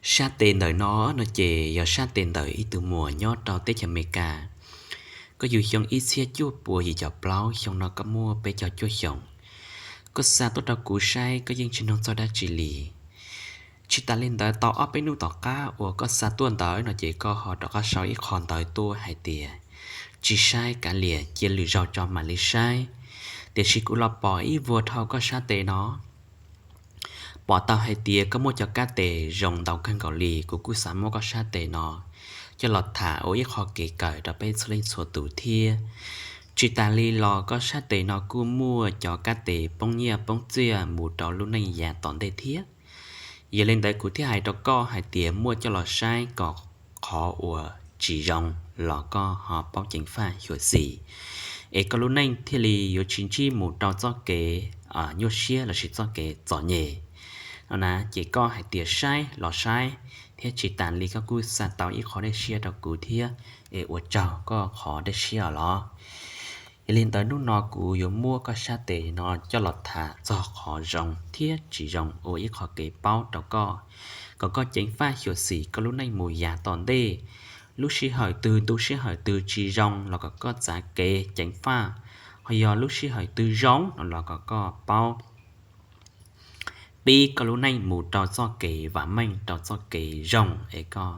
Sab tes ntawm no no ces yog sab tes ntawm ib tug muam nyob rau teb chaws Amelikas. Koj yug xyoo ib txhiab cuaj puas yim caum plaub, xyoo no koj muaj peb caug cuaj xyoos. Koj xa tuaj rau kuv saib koj yeej tsis nug txog dab tsi li. Tsis tas li ntawd tau ob peb hnub tom qab uas koj xa tuaj ntawd no ces koj ho rov qab sau ib qho ntawv tuaj hais tias tsis saib kav liam, cia lwm zaug tso mam li saib. Tiam sis kuv los pom ib vuag dhau koj sab tes no, pom tau hais tias koj muaj cov kab tes zoo ntau kawg nkaus li. Kuv kuj xav muab koj sab tes no coj los tham ua ib qho kev kawm rau peb txhua leej txhua tus thiab. Tsis tas li los koj sab tes no kuj muaj cov kab tes poob nyiaj poob txiaj mus rau lub neej yav tom ntej thiab. Yog li ntawd kuv thiaj hais rau koj hais tias muaj coj los saib kom qhov uas tsis zoo los koj ho paub ceev faj xyuam xim, es koj lub neej thiaj li yuav tsis ntsib mus rau txoj kev nyuaj siab lossis txoj kev txom nyem no na. Ces koj hais tias saib los saib, thiab tsis tas li koj kuj xa tau ib qho dej siab rau kuv thiab, es ua tsaug koj qhov dej siab os los. Yog li ntawd hnub no kuv yuav muab koj sab tes no coj los tham txog qhov zoo thiab tsis zoo ua ib qho kev paub rau koj, kom koj ceev faj xyuam xim koj lub neej mus yav tom ntej. Lub sij hawm twg ntu sij hawm twg tsis zoo los kom koj txav kev ceev faj, ho yog lub sij hawm twg zoo no los kom koj paub pib koj lub neej mus rau txoj kev vam meej, rau txoj kev zoo, es koj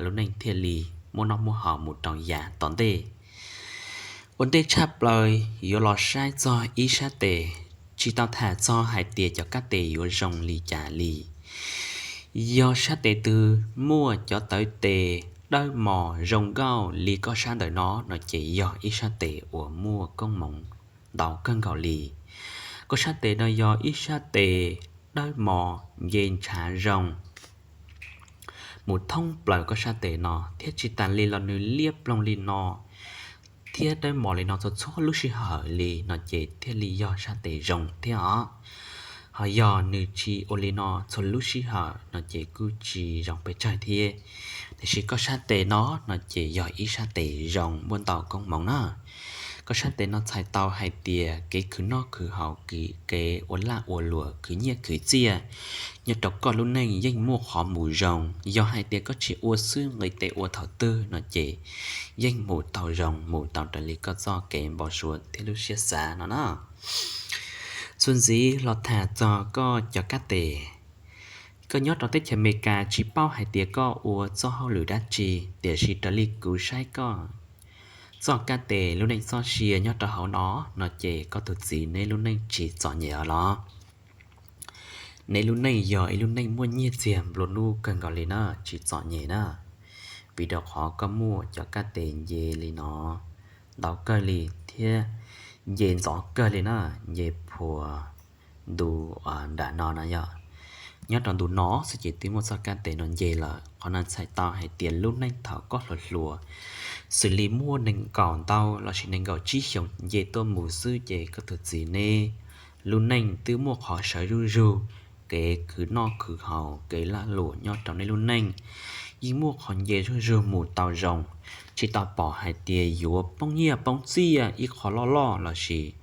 lub neej thiaj li muaj noj muaj haus mus rau yav tom ntej. Ua ntej tshaj plaws yuav los saib txog ib sab tes, tsis tau tham txog hais tias cov kab tes yuav zoo li cas li. Yog sab tes twg muaj cov tawv tes dawb mos zoo nkauj li koj sab ntawm no no ces yog ib sab tes uas muaj koob hmoov ntau kawg nkaus li. Koj sab tes no yog ib sab tes dawb mos nce ntshav zoo mus thoob plaws koj sab tes no, thiab tsis tas li los nws liab ploog li no thiab dawb mos li no txhua txhua lub sij hawm li no ces thiaj li yog sab tes zoo thiab os. Ho yog nws tsis ua li no txhua lub sij hawm no ces kuj tsis zoo pes tsawg thiab. Tiam sis koj sab tes no no ces yog ib sab tes zoo muaj ntau koob hmoov na. Koj sab tes no txhais tau hais tias kev khwv noj khwv haus, kev ua laj ua luam, khwv nyiaj khwv txiaj nyob rau koj lub neej yeej muaj qhov mus zoo. Yog hais tias koj tsis ua xwb nqis tes ua thaum twg no ces yeej mus tau zoo, mus tau raws li koj txoj kev npau suav thiab lub siab xav no na. Txuas ntxiv los tham txog koj cov kab tes. Koj nyob rau teb chaws Amelikas tsis paub hais tias koj ua txoj hauj lwm dab tsi, tiam sis raws li kuv saib koj txoj kab tes lub neej txoj sia nyob rau hauv no no ces koj tus txiv neb lub neej tsis txom nyem os los. Neb lub neej yog ib lub neej muaj nyiaj txiag nplua nuj kawg nkaus li na, tsis txom nyem na. Vim rau qhov koj muaj cov kab tes nce li no ntau kawg li thiab nce ntxov kawg li na, nce phua ntu nram no no yog. Nyob rau ntu no xwb ces twb muaj txoj kab tes no nce lawm. Qhov no txhais tau hais tias lub neej thaum koj hluas hluas, xws li muaj nees nkaum ntau lossis nees nkaum tsib xyoos nce tuaj mus xwb ces koj tus txiv neb lub neej twb muaj qhov sawv zuj zug, kev khwv noj khwv haus, kev lag luam nyob rau neb lub neej yeej muaj qhov nce zuj zug mus tau zoo. Tsis tau pom hais tias yuav poob nyiaj poob txiaj ib qho loj loj lossis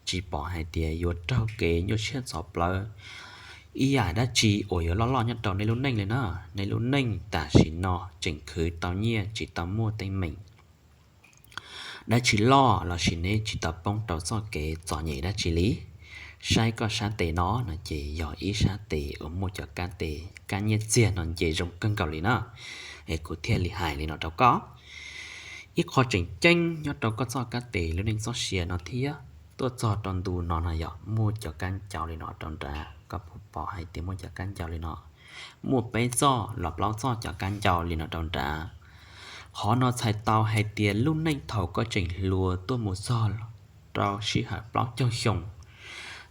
tsis pom hais tias yuav raug kev nyuaj siab txhov plawv ib yam dab tsi uas yuav loj loj nyob rau neb lub neej li na. Neb lub neej tam sim no tseem khwv tau nyiaj, tsis tau muaj teeb meem dab tsi loj lossis neb tsis tau poob rau txoj kev txom nyem dab tsi li. Saib koj sab tes no no ces yog ib sab tes uas muaj cov kab tes kab nyiaj txiag no nce zoo kawg nkaus li na. Es kuv thiaj li hais li no rau koj. Ib qho tseem ceeb nyob rau koj txoj kab tes lub neej txoj sia no thiab tuaj txog rau ntu no no yog muaj cov kab ncau li no rau nrad, koj puas pom hais tias muaj cov kab ncau li no? Muaj peb txoj los plaub txoj cov kab ncau li no rau nrad. Qhov no txhais tau hais tias lub neej thaum koj tseem hluas tuaj mus txog rau sij hawm plaub caug xyoo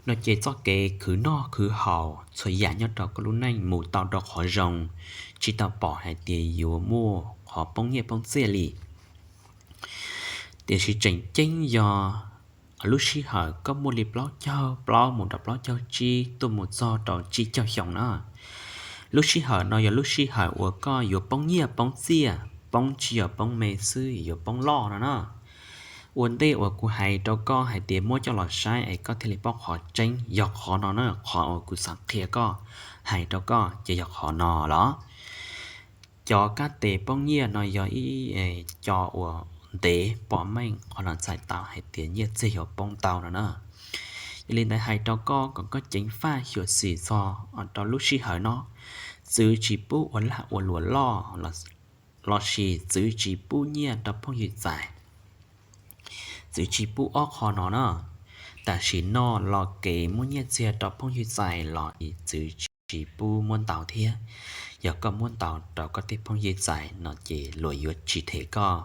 no ces txoj kev khwv noj khwv haus txhua yam nyob rau koj lub neej mus tau rau qhov zoo, tsis tau pom hais tias yuav muaj qhov poob nyiaj poob txiaj li. Tiam sis tseem ceeb yog lub sij hawm koj muaj li plaub caug plaub mus rau plaub caug tsib tuaj mus txog rau tsib caug xyoo na. Lub sij hawm no yog lub sij hawm uas koj yuav poob nyiaj poob txiaj, poob tsis yog poob me xwb, yuav poob loj no na. Ua ntej uas kuv hais rau koj hais tias muab coj los saib es koj thiaj li paub qhov tseeb, yog qhov no na, qhov uas kuv xav qhia koj, hais rau koj ces yog qhov no los. Cov kab tes poob nyiaj no yog ib co uas ntev pom meej, qhov no txhais tau hais tias nyiaj txiag yuav poob ntau no na. Yog li ntawd hais rau koj kom koj ceev faj xyuam xim txog rau lub sij hawm no, txwv tsis pub ua lag ua luam loj lossis txwv tsis pub nyiaj rau phooj ywg txais, txwv tsis pub ob qho no na. Tam sim no los kev muab nyiaj txiag rau phooj ywg txais los txwv tsis pub muab ntau thiab. Yog koj muab ntau rau koj tej phooj ywg txais no ces luag yuav tsis them koj,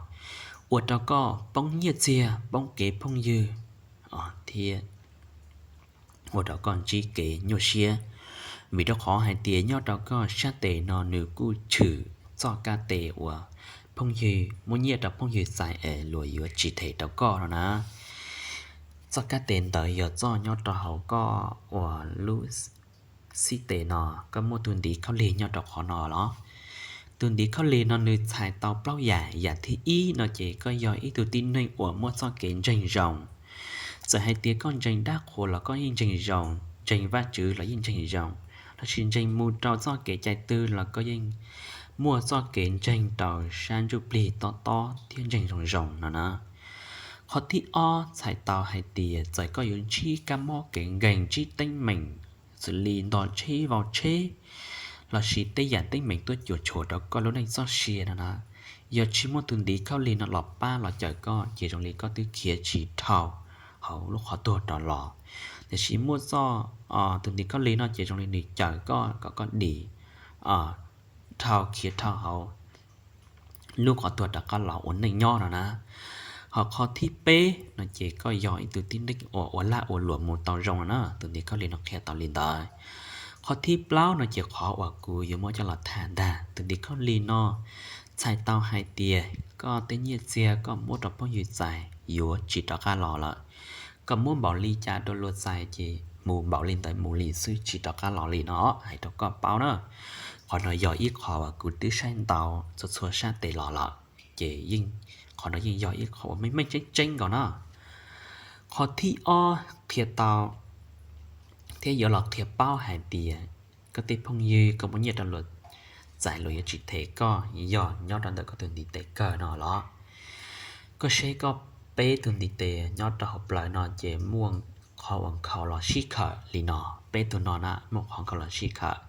ua rau koj poob nyiaj txiag, poob kev phooj ywg thiab ua rau koj ntsib kev nyuaj siab. Vim rau qhov hais tias nyob rau koj sab tes no nws kuj tshwm txoj kab tes uas phooj ywg muab nyiaj rau phooj ywg txais es luag yuav tsis them rau koj no na. Txoj kab tes ntawd yog txoj nyob rau hauv koj uas lub xib tes no, koj muaj tus ntiv khaub lig nyob rau qhov no los? Tus ntiv khaub lig no nws txhais tau plaub yam. Yam thib ib no ces koj yog ib tug tib neeg uas muaj txoj kev ntseeg zoo. Txawm hais tias koj ntseeg dab qhuas los koj yeej ntseeg zoo, ntseeg Vajtswv los yeej ntseeg zoo, lossis ntseeg mus rau txoj kev cai twg los koj yeej muaj txoj kev ntseeg rau sab ntsuj plig tob tob thiab ntseeg zoo zoo no na. Qhov thib ob txhais tau hais tias txawm koj yuav ntsib kab mob kev nkeeg, ntsib teeb meem xws li nto tsheb vau tsheb lossis tej yam teeb meem tuaj cuam tshuam rau koj lub neej txoj sia no na, yog tsis muaj tus ntiv khaub lig no los pab los cawm koj ces zoo li koj twb khiav tsis dhau hauv lub qhov tuag rov los. Tiam sis muaj txoj, tus ntiv khaub lig no ces zoo li nws cawm koj kom koj dim dhau, khiav dhau hauv lub qhov tuag rov qab los ua neej nyob no na. Ho qhov thib peb no ces koj yog ib tug tib neeg uas ua lag ua luam mus tau zoo no na, tus ntiv khaub lig no qhia tau li ntawd. Qhov thib plaub no ces qhov uas kuv yuav muab coj los tham ntag. Tus ntiv khaub lig no txhais tau hais tias koj tej nyiaj txiag koj muab rau phooj ywg txais yuav tsis rov qab los lawm. Koj muab npaum li cas rau luag txais ces mus npaum li ntawd mus li xwb, tsis rov qab los li no, hais rau koj paub na. Qhov no yog ib qho uas kuv twb saib ntau txhua txhua sab tes los lawm, ces yeej, qhov no yeej yog ib qho uas meej meej tseeb tseeb nkaus na. Qhov thib ob qhia tau thiab yuav los qhia paub hais tias koj tej phooj ywg koj muab nyiaj rau luag txais luag yuav tsis them koj yog nyob rau ntawm koj tus ntiv tes kawg no los? Koj saib koj peb tug ntiv tes nyob rau hauv plawv no ces muaj qhov uas nkhaus los sib khawm li no, peb tug no na muaj qhov nkhaus los sib khawm.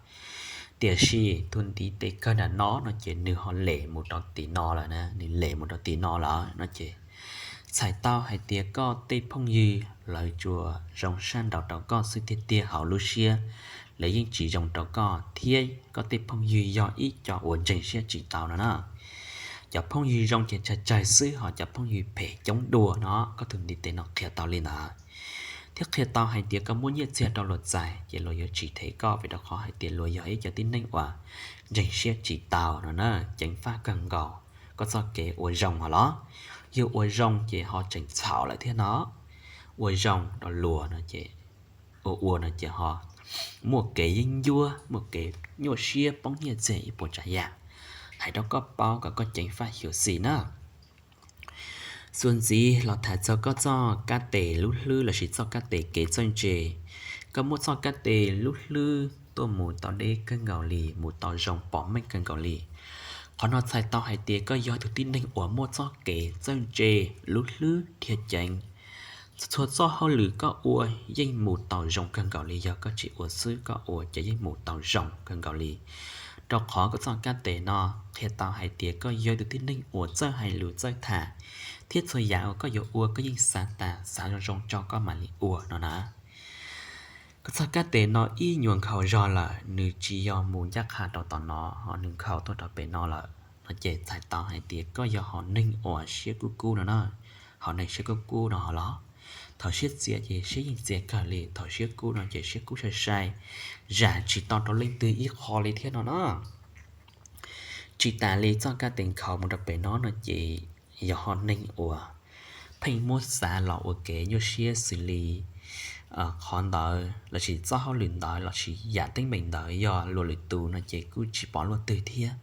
Tiam sis tus ntiv tes kawg nram no no ces nws ho lem mus rau tim no lawm na, nws lem mus rau tim no lawm no ces txhais tau hais tias koj tej phooj ywg lawv tsuas zoo sab nraud rau koj xwb tiag tiag, hauv lub siab lawv yeej tsis zoo rau koj, thiab koj tej phooj ywg yog ib co uas ntseeg siab tsis tau no na. Cov phooj ywg zoo ces tsawg tsawg xwb, ho cov phooj ywg phem coob dua no, koj tus ntiv tes no qhia tau li ntawd. Thiab qhia tau hais tias koj muab nyiaj txiag rau luag txais ces luag yuav tsis them koj, vim rau qhov hais tias luag yog ib co tib neeg uas ntseeg siab tsis tau no na. Ceev faj kawg nkaus koj txoj kev ua zoo ho los? Yog ua zoo ces ho tseem txhaum lawm thiab no. Ua zoo rau luag no ces, ua ua no ces ho muaj kev yeeb ncuab, muaj kev nyuaj siab, poob nyiaj txiag ib puas tsav yam. Hais rau koj paub kom koj ceev faj xyuam xim na. Txuas ntxiv los tham txog koj txoj kab tes lub hlwb lossis txoj kab tes kev txawj ntse. Koj muaj txoj kab tes lub hlwb tuaj mus tau deb kawg nkaus li, mus tau zoo pom meej kawg nkaus li. Qhov no txhais tau hais tias koj yog tus tib neeg uas muaj txoj kev txawj ntse, lub hlwb dhia ceev. Txhua txhua txoj hauj lwm koj ua yeej mus tau zoo kawg nkaus li, yog koj tsis ua xwb koj ua ces yeej mus tau zoo kawg nkaus li. Rau qhov koj txoj kab tes no qhia tau hais tias koj yog tus tib neeg uas txawj hais lus txawj tham, thiab txhua yam uas koj yuav ua koj yeej xav tas xav zoo zoo tso koj mam li ua no na. Koj txoj kab tes no ib nyuag nkhaus zog lawm, nws tsis yog mus ncaj qha rau tom no, ho nws nkhaus tuaj rau pem no lawm no ces txhais tau hais tias koj yog hom neeg uas siab kub kub no na. Hom neeg siab kub kub no ho los, thaum siab txias ces siab yeej txias kawg li, thaum siab kub no ces siab kub sai sai, zam tsis tau rau leej twg ib qho li thiab no na. Tsis tas li txoj kab tes nkhaus mus rau pem no no ces yog hom neeg uas pheej muab xav los ua kev nyuaj siab xws li qhov ntawd lossis txoj hauj lwm ntawd lossis yam teeb meem ntawd yog luag lwm tus no ces kuj tsis pom luaj twg thiab.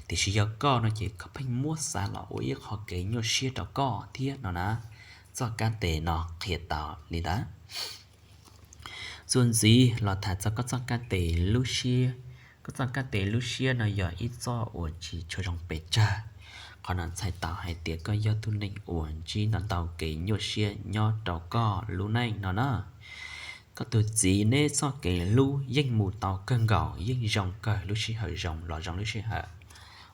Tiam sis yog koj no ces koj pheej muab xav los ua ib qho kev nyuaj siab rau koj thiab no na. Txoj kab tes no qhia tau li ntawd. Txuas ntxiv los tham txog koj txoj kab tes lub siab Koj txoj kab tes lub siab no yog ib txoj uas tsis tshua zoo pes tsawg. Qhov no txhais tau hais tias koj yog tus neeg uas ntsib ntau ntau kev nyuaj siab nyob rau koj lub neej no na. Koj tus txiv neb txoj kev hlub yeej mus tau kawg nkaus, yeej zoo kawg, lub sij hawm zoo los zoo lub sij hawm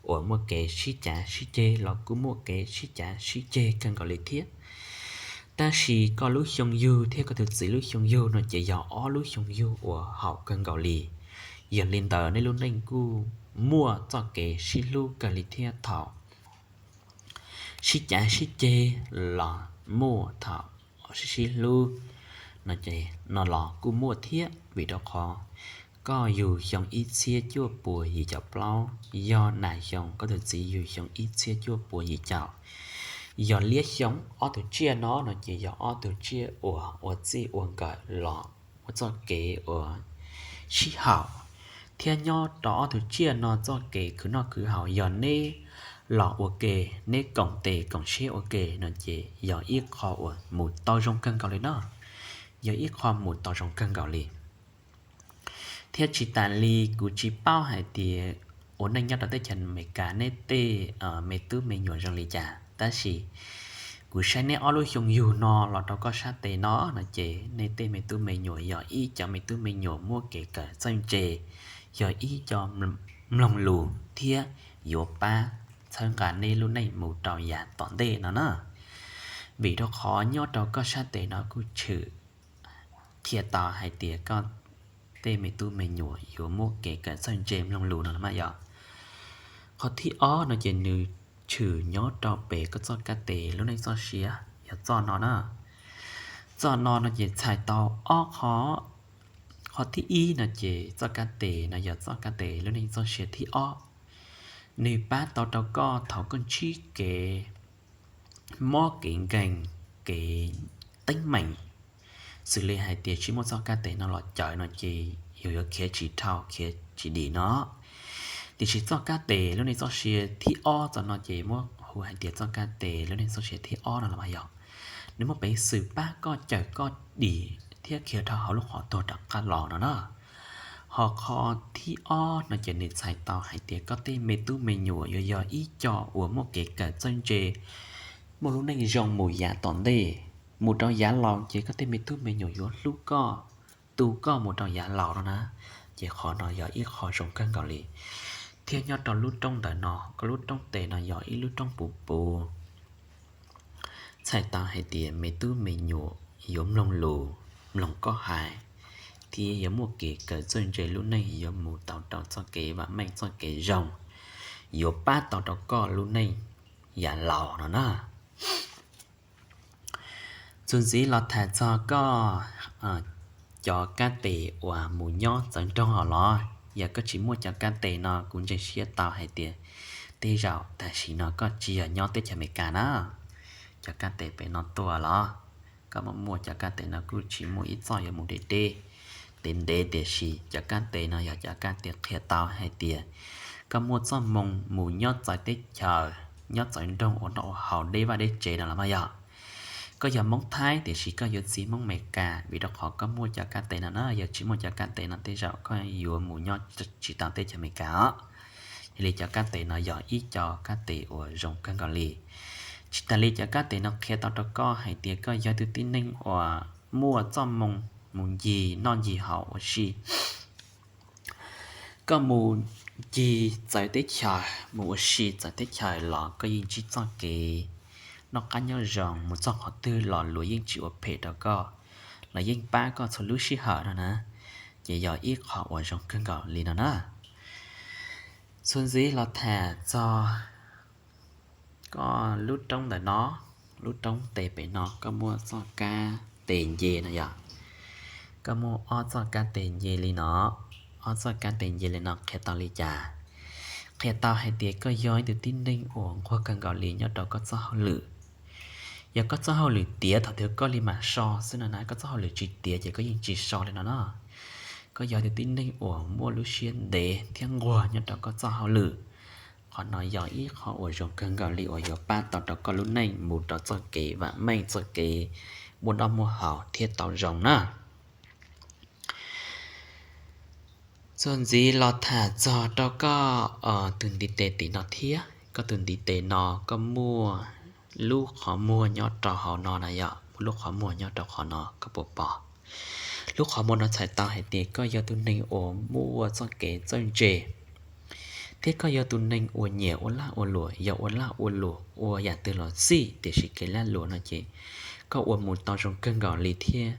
uas muaj kev sib cav sib ceg los kuj muaj kev sib cav sib ceg kawg nkaus li thiab. Tab sis koj lub xyoo yug thiab koj tus txiv lub xyoo yug no ces yog ob lub xyoo yug uas haum kawg nkaus li. Yog li ntawd nej lub neej kuj muaj txoj kev sib hlub kawg li thiab. Thaum sib cav sib ceg los muaj, thaum sib sib hlub no ces no los kuj muaj thiab, vim rau qhov koj yug xyoo ib txhiab cuaj puas yim caum plaub, yog nas xyoo, koj tus txiv yug xyoo ib txhiab cuaj puas yim caum. Yog liab xyoo, ob tug tsiaj no no ces yog ob tug tsiaj uas ua txij ua nkawm los muaj txoj kev uas sib haum, thiab nyob rau ob tug tsiaj no txoj kev khwv noj khwv haus yog neb los ua ke, neb koom tes koom siab ua ke no ces yog ib qho uas mus tau zoo kawg nkaus li no, yog ib qho mus tau zoo kawg nkaus li. Thiab tsis tas li kuv tsis paub hais tias ua neej nyob rau teb chaws Amelikas neb tej me tub me nyuam zoo li cas, tab sis kuv saib neb ob lub xyoo yug no los rau koj sab tes no no ces nej tej me tub me nyuam yog ib cov me tub me nyuam muaj kev kawm txawj ntse, yog ib co mloog lus thiab yuav pab txhawb nqa nej lub neej mus rau yav tom ntej no na. Vim rau qhov nyob rau koj sab tes no kuj tshwm qhia tau hais tias koj tej me tub me nyuam yuav muaj kev kawm txawj ntse mloog lus no los mas yog. Qhov thib ob no ces nws tshwm nyob rau pem koj txoj kab tes lub neej txoj sia, yog txoj no na. Txoj no no ces txhais tau ob qho. Qhov thib ib no ces txoj kab tes no yog txoj kab tes lub neej txoj sia thib ob. Nws pab tau rau koj thaum koj ntsib kev mob kev nkeeg, kev teeb meem, xws li hais tias tsis muaj txoj kab tes no los cawv no ces yus yuav khiav tsis dhau khiav tsis dim no. Tiam sis txoj kab tes lub neej txoj sia thib ob txoj no ces muab hu hais tias txoj kab tes lub neej txoj sia thib ob no los mas yog nws muaj peev xwm pab koj cawm koj dim thiab khiav dhau hauv lub qhov tuag rov qab los no na. Ho qhov thib ob no ces nws txhais tau hais tias koj tej me tub me nyuam yuav yog ib co uas muaj kev kawm txawj ntse, muaj lub neej zoo mus yav tom ntej, mus rau yav laus ces koj tej me tub me nyuam yuav hlub koj, tu koj mus rau yav laus no na. Ces qhov no yog ib qho zoo kawg nkaus li. Thiab nyob rau lub roob ntawm no, koj lub roob tes no yog ib lub roob puv puv, txhais tau hais tias me tub me nyuam yuav mloog lus, mloog koj hais, thiab yuav muaj kev kawm txawj ntse lub neej yuav mus tau rau txoj kev vam meej txoj kev zoo, yuav pab tau rau koj lub neej yav laus no na. Txuas ntxiv los tham txog koj cov kab tes uas mus nyob txawv nroog hos los, yog koj tsis muaj cov kab tes no kuv ntseeg siab tau hais tias tej zaum tam sim no koj tsis yog nyob teb chaws Amelikas na. Cov kab tes pem no tuaj los, koj muaj muaj cov kab tes no kuj tsis muaj ib txoj yuav mus deb deb, ntev ntev, tiam sis cov kab tes no yog cov kab tes qhia tau hais tias koj muaj txoj moo mus nyob txawv teb chaws, nyob txawv nroog ua noj ua haus deb vaj deb tsev no los mas yog. Koj yog Hmoob Thaib tiam sis koj yuav txib Hmoob Amelikas, vim rau qhov koj muaj cov kab tes no na, yog tsis muaj cov kab tes no tej zaum koj yuav mus nyob tsis tau teb chaws Amelikas os. Yog li cov kab tes no yog ib co kab tes uas zoo kawg nkaus li. Tsis tas li cov kab tes no qhia tau rau koj hais tias koj yog tus tib neeg uas muaj txoj moo mus ncig noj ncig haus ua si. Koj mus ncig txawv teb chaws, mus ua si txawv teb chaws los koj yeej ntsib txoj kev noj qab nyob zoo, mus txog qhov twg los luag yeej tsis ua phem rau koj, los yeej pab koj txhua lub sij hawm no na. Ces yog ib qho uas zoo kawg nkaus li no na. Txuas ntxiv los tham txog koj lub roob ntawm no, lub roob tes pem no koj muaj txoj kab tes nce no yog, koj muaj ob txoj kab tes nce li no. Ob txoj kab tes nce li no qhia tau li cas? Qhia tau hais tias koj yog ib tug tib neeg uas nquag kawg nkaus li nyob rau koj txoj hauj lwm. Yog koj txoj hauj lwm tiav thaum twg koj li mam so xwb no na, koj txoj hauj lwm tsis tiav ces koj yeej tsis so li no na. Koj yog ib tug tib neeg uas muaj lub siab ntev thiab nquag nyob rau koj txoj hauj lwm. Qhov no yog ib qho uas zoo kawg nkaus li uas yuav pab tau rau koj lub neej mus rau txoj kev vam meej, txoj kev muaj noj muaj haus thiab tau zoo na. Txuas ntxiv los tham txog rau koj tus ntiv tes tim no thiab. Koj tus ntiv tes no koj muaj lub qhov muag nyob rau hauv no na yom, muaj lub qhov muag nyob rau qhov no koj puas pom? Lub qhov muag no txhais tau hais tias koj yog tus neeg uas muaj txoj kev txawj ntse, thiab koj yog tus neeg uas nyiam ua lag ua luam, yog ua lag ua luam ua yam twg los xij, tiam sis kev lag luam no ces koj ua mus tau zoo kawg nkaus li thiab.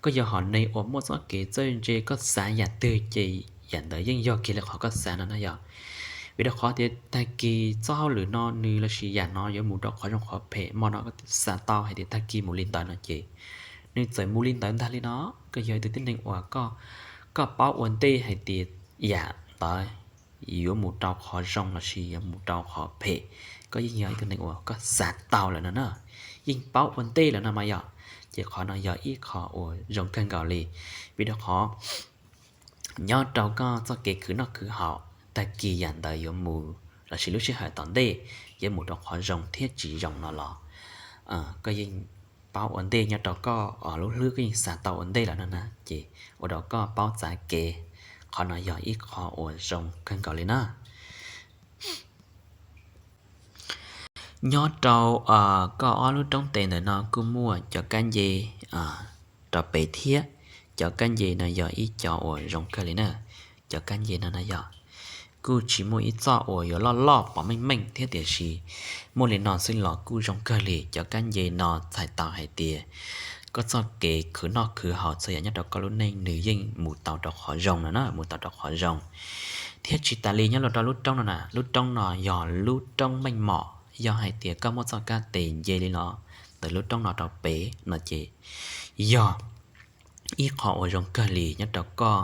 Koj yog hom neeg uas muaj txoj kev txawj ntse, koj xav yam twg ces yam ntawd yeej yog kiag li qhov koj xav no na yom. Vim rau qhov tias tag kis txoj hauj lwm no nws lossis yam no yuav mus rau qhov zoo qhov phem, hmo no koj xav tau hais tias tag kis mus li ntawd no ces nws txawm mus li ntawd ntag li no. Koj yog ib tug tib neeg uas koj, koj paub ua ntej hais tias yam ntawd yuav mus rau qhov zoo lossis yuav mus rau qhov phem, koj yeej yog ib tug neeg uas koj xav tau lawm no na, yeej paub ua ntej lawm no mas yom. Ces qhov no yog ib qho uas zoo kawg nkaus li, vim rau qhov nyob rau koj txoj kev khwv noj khwv haus, tag kis yam ntawd yuav mus lossis lub sij hawm tom ntej yuav mus rau qhov zoo thiab tsis zoo no los koj yeej paub ua ntej nyob rau koj lub hlwb, koj yeej xav tau ua ntej lawm no na, ces ua rau koj paub txav kev. Qhov no yog ib qho uas zoo kawg nkaus li na. Nyob rau koj ob lub roob tes ntawm no kuj muaj cov kab nce rau pem thiab. Cov kab nce no yog ib co uas zoo kawg li na. Cov kab nce no na yog kuj tsis muaj ib txoj uas yuav loj loj pom meej meej thiab, tiam sis muaj li no xwb los kuj zoo kawg li. Cov kab nce no txhais tau hais tias koj txoj kev khwv noj khwv haus txhua yam nyob rau koj lub neej nws yeej mus tau rau qhov zoo no na, mus tau rau qhov zoo. Thiab tsis tas li nyob rau lub roob no na, lub roob no yog lub roob meej mom, yog hais tias koj muaj txoj kab tes nce li no ntawm lub roob no rau pem no ces yog ib qho uas zoo kawg li nyob rau koj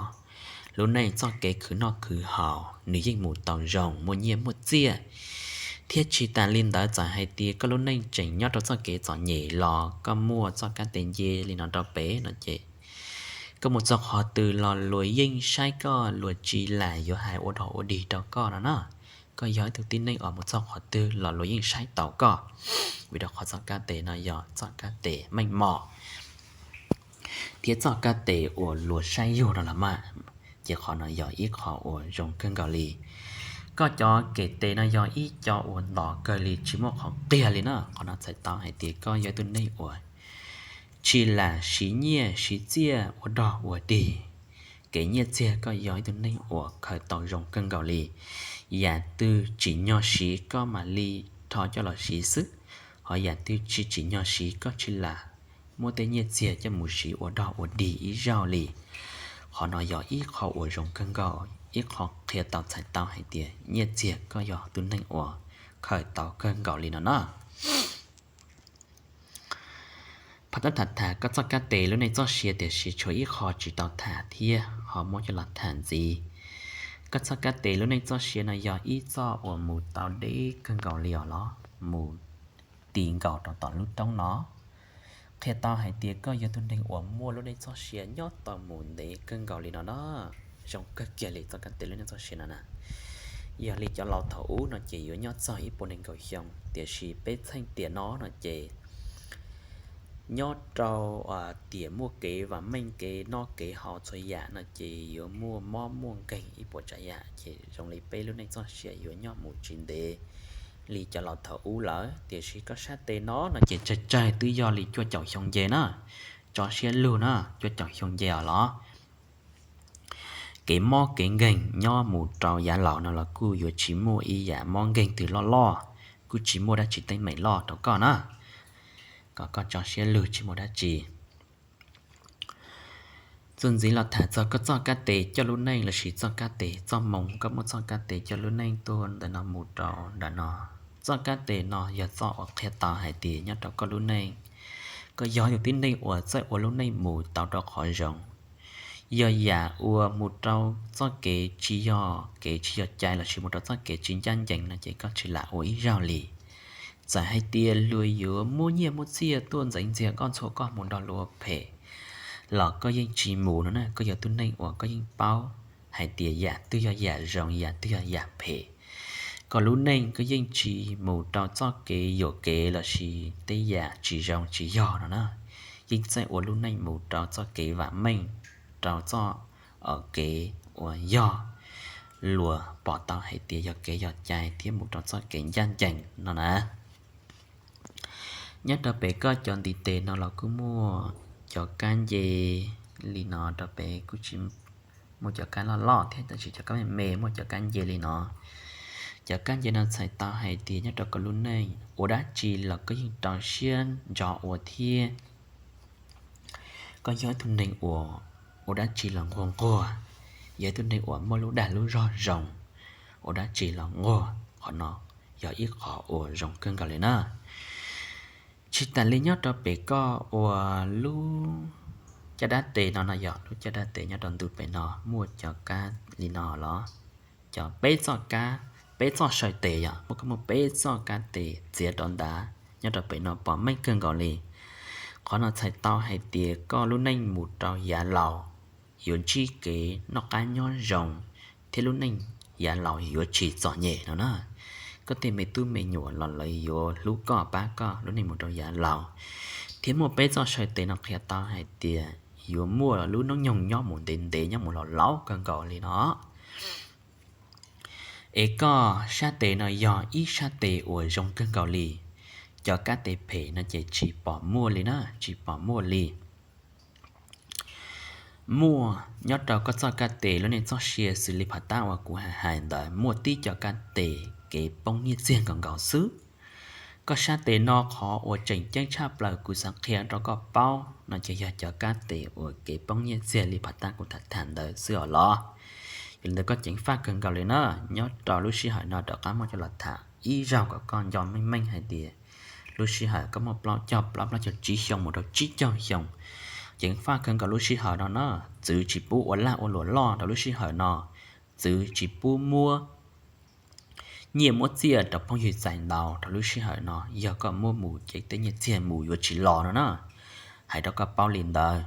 lub neej txoj kev khwv noj khwv haus nws yeej mus tau zoo, muaj nyiaj muaj txiaj. Thiab tsis tas li ntawd, txawm hais tias koj lub neej tseem nyob rau txoj kev txom nyem los koj muaj txoj kab tes nce li no rau pem no ces koj mus txog qhov twg los luag yeej saib koj, luag tsis lam yuav hais ua dog ua dig rau koj no na. Koj yog ib tug tib neeg uas mus txog qhov twg los luag yeej saib taus koj, vim rau qhov txoj kab tes no yog txoj kab tes meej mom thiab txoj kab tes uas luag saib yug no los mas, ces qhov no yog ib qho uas zoo kawg nkaus li. Koj cov kem tes no yog ib co uas ntos kawg li tsis muaj qhov qiag li na. Qhov no txhais tau hais tias koj yog ib tug neeg uas tsis lam siv nyiaj siv txiaj ua dog ua dig. Kev nyiaj txiag koj yog ib tug neeg uas khaws tau zoo kawg nkaus li. Yam twg tsim nyog siv koj mam li rho coj los siv xwb, ho yam twg tsis tsim nyog siv koj tsis lam muab tej nyiaj txiag coj mus siv ua dog ua dig ib zaug li. Qhov no yog ib qho uas zoo kawg nkaus, ib qho qhia tau txhais tau hais tias nyiaj txiag koj yog tus neeg uas khaws tau kawg nkaus li no na. Phab tab tham tham koj txoj kab tes lub neej txoj sia, tiam sis tshuav ib qho tsis tau tham thiab ho muab coj los tham ntxiv. Koj txoj kab tes lub neej txoj sia no yog ib txoj uas mus tau deb kawg nkaus li os los mus ti nkaus rau tom lub roob no. Qhia tau hais tias koj yog tus neeg uas muaj lub neej txoj sia nyob tau mus ntev kawg nkaus li no na, zoo kawg kiag li txoj kab tes lub neej txoj sia no na. Yog li cov laus thaum ub no ces yuav nyob txog ib puas nees nkaum xyoo, tiam sis peb txheej tiam no no ces nyob rau tiam muaj kev vam meej, kev noj kev haus txhua yam no ces yuav muaj mob muaj nkeeg ib puas tsav yam, ces zoo li peb lub neej txoj sia yuav nyob mus tsis ntev li cov laus thaum ub lawm. Tiam sis koj sab tes no no ces tsawg tsawg twb yog li cuaj caum xyoo nce na, tso siab lug na, cuaj caum xyoo nce os los kev mob kev nkeeg nyob mus rau yav laus no los kuj yuav tsis muaj ib yam mob nkeeg twg loj loj, kuj tsis muaj dab tsi teeb meem loj rau koj na. Kom koj tso siab lug, tsis muaj dab tsi. Txuas ntxiv los tham txog koj txoj kab tes coj lub neej lossis txoj kab tes txoj moo, koj muaj txoj kab tes coj lub neej tuaj ntawm no mus rau ntawm no. Txoj kab tes no yog txoj uas qhia tau hais tias nyob rau koj lub neej, koj yog tus tib neeg uas txawj ua lub neej mus tau rau qhov zoo. Yog yam uas mus rau txoj kev tsis yog, kev tsis yog cai lossis mus rau txoj kev tsis ncaj ncees no ces koj tsis lam ua ib zaug li. Txawm hais tias luag yuav muab nyiaj muab txiaj tuaj ntxeev ntxias koj, ntxhua koj mus nrog luag phem los koj yeej tsis mus no na. Koj yog tus neeg uas koj yeej paub hais tias yam twg yog yam zoo, yam twg yog yam phem. Koj lub neej koj yeej tsis mus rau txoj kev yuam kev lossis tej yam tsis zoo tsis yog no na. Yeej txawj ua lub neej mus rau txoj kev vam meej, rau txoj kev uas yog luag pom tau hais tias yog kev yog cai thiab mus rau txoj kev ncaj ncees no na. Nyob rau pem koj cov ntiv tes no los kuj muaj cov kab nce li no, rau pem kuj tsis muaj cov kab loj loj thiab, tab sis cov kab me me muaj cov kab nce li no. Cov kab nce no txhais tau hais tias nyob rau koj lub neej ua dab tsi los koj yeej rau siab ntso ua thiab. Koj yog ib tug neeg uas ua dab tsi los nquag nquag, yog ib tug neeg uas muaj lub dag lub zog zoo, ua dab tsi los nquag, qhov no yog ib qhov uas zoo kawg nkaus li na. Tsis tas li nyob rau pem koj ua lub caj dab tes no no yog lub caj dab tes nyob rau ntu pem no muaj cov kab li no los, cov peb txoj kab, peb txoj saw tes yog muaj, koj muaj peb txoj kab tes txiav rau nrad nyob rau pem no pom meej kawg nkaus li. Qhov no txhais tau hais tias koj lub neej mus rau yav laus yuav ntsib kev noj qab nyob zoo thiab lub neej yav laus yuav tsis txom nyem no na. Koj tej me tub me nyuam los lawv yuav hlub koj pab koj lub neej mus rau yav laus. Thiab muaj peb txoj saw tes no qhia tau hais tias yuav muaj lub hnub nyoog nyob mus ntev ntev nyob mus los laus kawg nkaus li no. Es koj sab tes no yog ib sab tes uas zoo kawg nkaus li. Cov kab tes phem no ces tsis pom muaj li na, tsis pom muaj li. Muaj nyob rau koj txoj kab tes lub neej txoj sia xws li phas tab uas kuv hais hais ntawd muaj tib cov kab tes kev poob nyiaj txiag nkaus nkaus xwb. Koj sab tes no qhov uas tseem ceeb tshaj plaws kuv xav qhia rau koj paub no ces yog cov kab tes uas kev poob nyiaj txiag li phas tab kuv tham tham ntawd xwb os los. Yog li ntawd koj ceev faj kawg nkaus li na, nyob rau lub sij hawm no rov qab muab coj los tham ib zaug kom koj nco meej meej hais tias lub sij hawm koj muaj plaub caug plaub, plaub caug tsib xyoo mus rau tsib caug xyoo, ceev faj kawg nkaus lub sij hawm no na. Txwv tsis pub ua laj ua luam loj rau lub sij hawm no, txwv tsis pub muab nyiaj muab txiaj rau phooj ywg txais ntau rau lub sij hawm no, yog koj muab mus ces tej nyiaj txiag mus yuav tsis los no na. Hais rau koj paub li ntawd,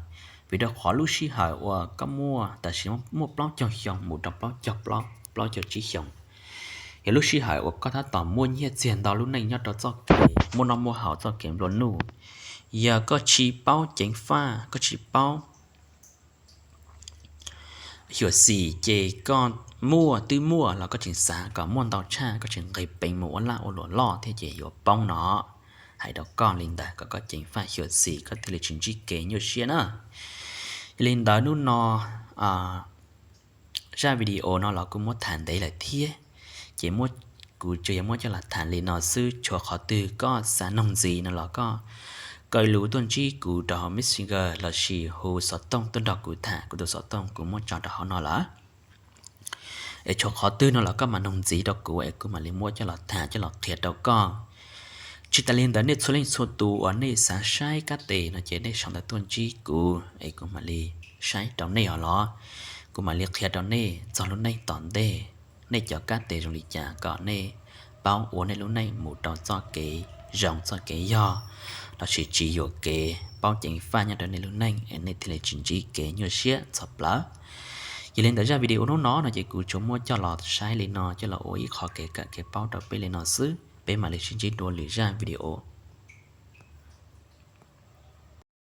vim rau qhov lub sij hawm uas koj muaj tam sim no muaj plaub caug xyoo mus rau plaub caug plaub, plaub caug tsib xyoo, yog lub sij hawm uas koj tab tom muaj nyiaj txiag ntau lub neej nyob rau txoj kev muaj noj muaj haus txoj kev nplua nuj. Yog koj tsis paub ceev faj, koj tsis paub xyuam xim ces koj muaj twb muaj los koj tseem xav kom muaj ntau tshaj, koj tseem nqis peev mus ua laj ua luam loj thiab ces yuav poob no. Hais rau koj li ntawd kom koj ceev faj xyuam xim koj thiaj li tsis ntsib kev nyuaj siab na. Yog li ntawd hnub no zaj video no los kuj muab tham ntev lawm thiab, ces kuv tsuas yog muab coj los tham li no xwb. Tshuav qhov twg koj xav noog ntxiv no los koj kaw lus tuaj ntsib kuv rau hauv Messenger lossis hu xov tooj tuaj nrog kuv tham, kuv tus xov tooj kuv muab tso rau hauv no lawm. Es tshuav qhov twg no los koj mam noog ntxiv rau kuv es kuv mam li muab coj los tham coj los qhia rau koj. Tsis tas li ntawd nej txhua leej txhua tus uas nej xav saib kab tes no ces nej sau ntawv tuaj ntsib kuv es kuv mam li saib rau nej os los, kuv mam li qhia rau nej txog lub neej tom ntej, nej cov kab tes zoo li cas kom nej paub ua nej lub neej mus rau txoj kev zoo txoj kev yog, lossis tsis yuam kev, paub ceev faj nyob rau nej lub neej es nej thiaj li tsis ntsib kev nyuaj siab txhov plawv. Yog li ntawd zaj video hnub no no ces kuv tsuas muab coj los saib li no, coj los ua ib qho kev kawm kev paub rau peb li no xwb, peb mam li sib ntsib dua lwm zaj video.